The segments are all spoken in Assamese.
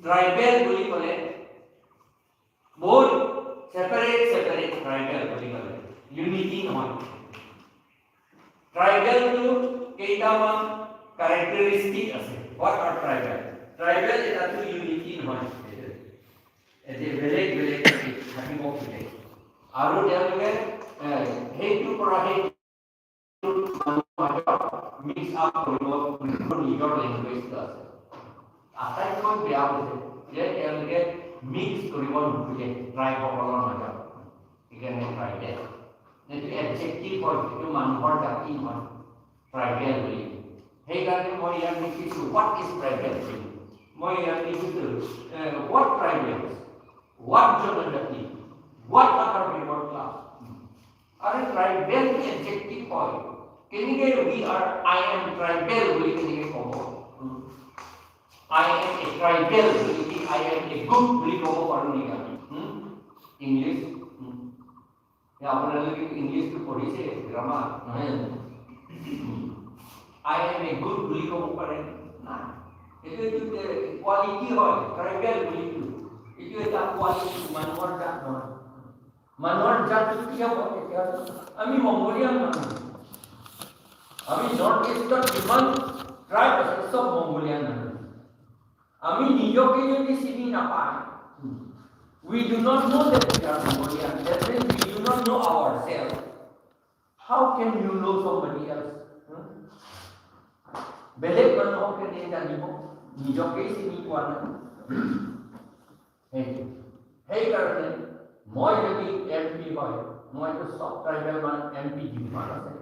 ট্ৰাইবেল বুলি ক'লে বহুত ছেপাৰেট ছেপাৰেট ট্ৰাইবেল বুলি ক'লে ইউনিটি নহয়। ট্ৰাইবেলটো কেইটামান কেৰেক্টাৰিষ্টিক আছে। What are tribal? Tribal এটাটো ইউনিটি নহয়, এতিয়া বেলেগ বেলেগ থাকিব খোজে আৰু তেওঁলোকে সেইটোৰ পৰা সেইটো মিক্স আপ কৰিব। নিজৰ লেংগুৱেজটো আছে। আটাইতকৈ বেয়া হৈছে যে তেওঁলোকে মিক্স কৰিব নোখোজে ট্ৰাইবসকলৰ মাজত। সেইকাৰণে ট্ৰাইবেল এইটো এডজেক্টিভ হয়, এইটো মানুহৰ জাতি নহয় ট্ৰাইবেল বুলি। সেইকাৰণে মই ইয়াত লিখিছোঁ, "What is tribal?" বুলি মই ইয়াত লিখিছোঁ, what tribals, what Janjati, what other backward class? আৰু ট্ৰাইবেল এডজেক্টিভ হয়, কেনেকৈ we are "I am tribal" বুলি কেনেকৈ ক'ব? "I am a tribal" বুলি কি "I am a good" বুলি ক'ব পাৰোঁ নেকি আমি? ইংলিছ আপোনালোকে ইংলিছটো পঢ়িছে গ্ৰামাৰ, নহয় জানো? "I am a good" বুলি ক'ব পাৰে নাই। এইটো কোৱালিটি হয়। ট্ৰাইবেল বুলিটো এইটো এটা কোৱালিটি, মানুহৰ জাত নহয়। মানুহৰ জাতটো কি হ'ব তেতিয়াহ'লে? আমি মংগোলিয়ান মানুহ। আমি নৰ্থ ইষ্টত যিমান ট্ৰাইব আছে, চব মংগোলিয়ান মানুহ। আমি নিজকে যদি চিনি নাপায়, we do not know that we are Mongolian. That means we do not know ourselves. How can you know somebody else? Hmm? বেলেগ মানুহক কেনেকৈ জানিব? নিজকেই চিনি পোৱা নাই। সেইটো সেইকাৰণে মই যদি এম পি হয়, মইতো চব ট্ৰাইবেল মান এম পি যিমান আছে,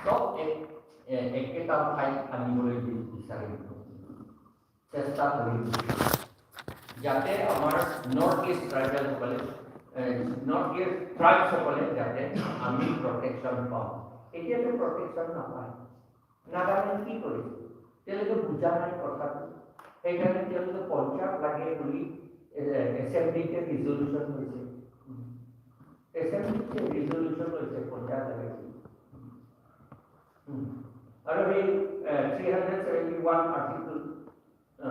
চব এক একেটা ঠাইত আনিবলৈ বিচাৰিম, চেষ্টা কৰিম, যাতে আমাৰ নৰ্থ ইষ্ট ট্ৰাইবেলসকলে, নৰ্থ ইষ্ট ট্ৰাইবছসকলে যাতে আমি প্ৰটেকশ্যন পাওঁ। এতিয়াতো প্ৰটেকশ্যন নাপায়। নাগালেণ্ড কি কৰিছে? তেওঁলোকে বুজা নাই কথাটো। সেইকাৰণে তেওঁলোকে পঞ্চায়ত লাগে বুলি এছেম্বলিতে ৰিজলিউশ্যন হৈছে। এছেম্বলিতে ৰিজলিউশ্যন হৈছে পঞ্চায়ত লাগে বুলি। আৰু সেই 371 আৰ্টিকল,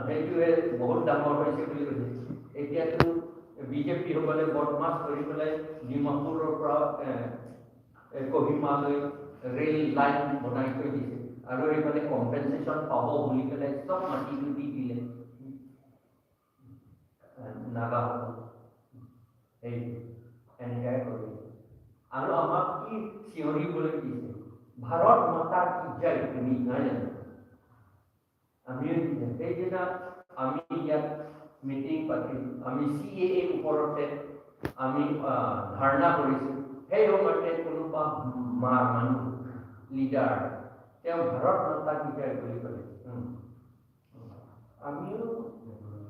সেইটোৱে বহুত ডাঙৰ হৈছে বুলি কৈছে। এতিয়াতো বিজেপিসকলে বদমাছ কৰি পেলাই ডিমাপুৰৰ পৰা কহিমালৈ ৰেল লাইন বনাই থৈ দিছে আৰু সেইফালে কম্পেনচেশ্যন পাব বুলি পেলাই চব মাটিটো দি দিলে নাগাসকল। সেই এনেকাই কৰিলে। আৰু আমাক কি চিঞৰিবলৈ দিছে, "ভাৰত माता की जय" বুলি, নহয় জানো? আমিও দিছে। সেইদিনা আমি ইয়াত মিটিং পাতিলোঁ, আমি চিএএ ওপৰতে আমি ধাৰণা কৰিছোঁ। সেই সময়তে কোনোবা মানুহ লিডাৰ, তেওঁ "ভাৰত माता की जय" বুলি ক'লে। আমিও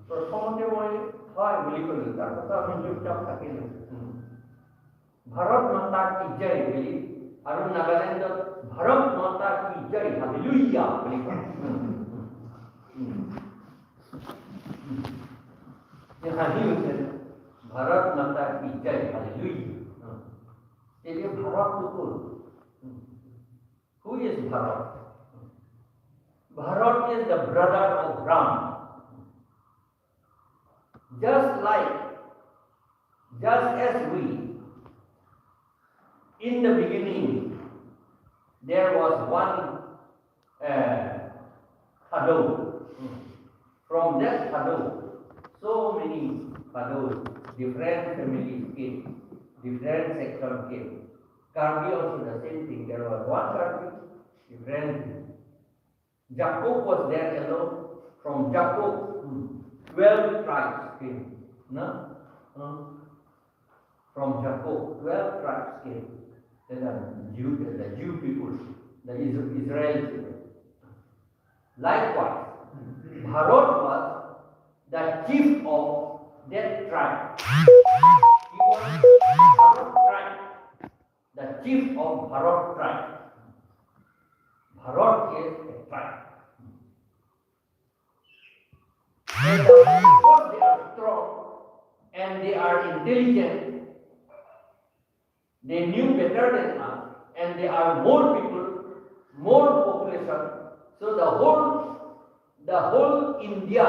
প্ৰথমতে মই হয় বুলি ক'লো, তাৰপাছত আমি চুপচাপ থাকিলোঁ। "ভাৰত माता की जय" বুলি আৰু নাগালেণ্ডত "ভাৰত माता की जय, হালেলুয়া" বুলি কয়। উম। উম। এই হাঁহি উঠে, "ভাৰত माता की जय, হালেলুয়া"। তেতিয়া ভাৰতটো ক'ত? Who is Bharat? Bharat is the brother of Ram. Just like, just as we, in the beginning, there was one Thadou. From that Thadou, so many Thadous, different families came, different section came. Karbi also the same thing. There was one Karbi, different thing. Jacob was there alone. From Jacob, 12 tribes came. No? Huh? From Jacob, 12 tribes came. Then the Jew people, the Israel people. Likewise, Bharat was the chief of that tribe. He was Bharat tribe, the chief of Bharat tribe. Bharat is a tribe. And because they are strong and they are intelligent, they knew better than us, and they are more people, more population. So the whole India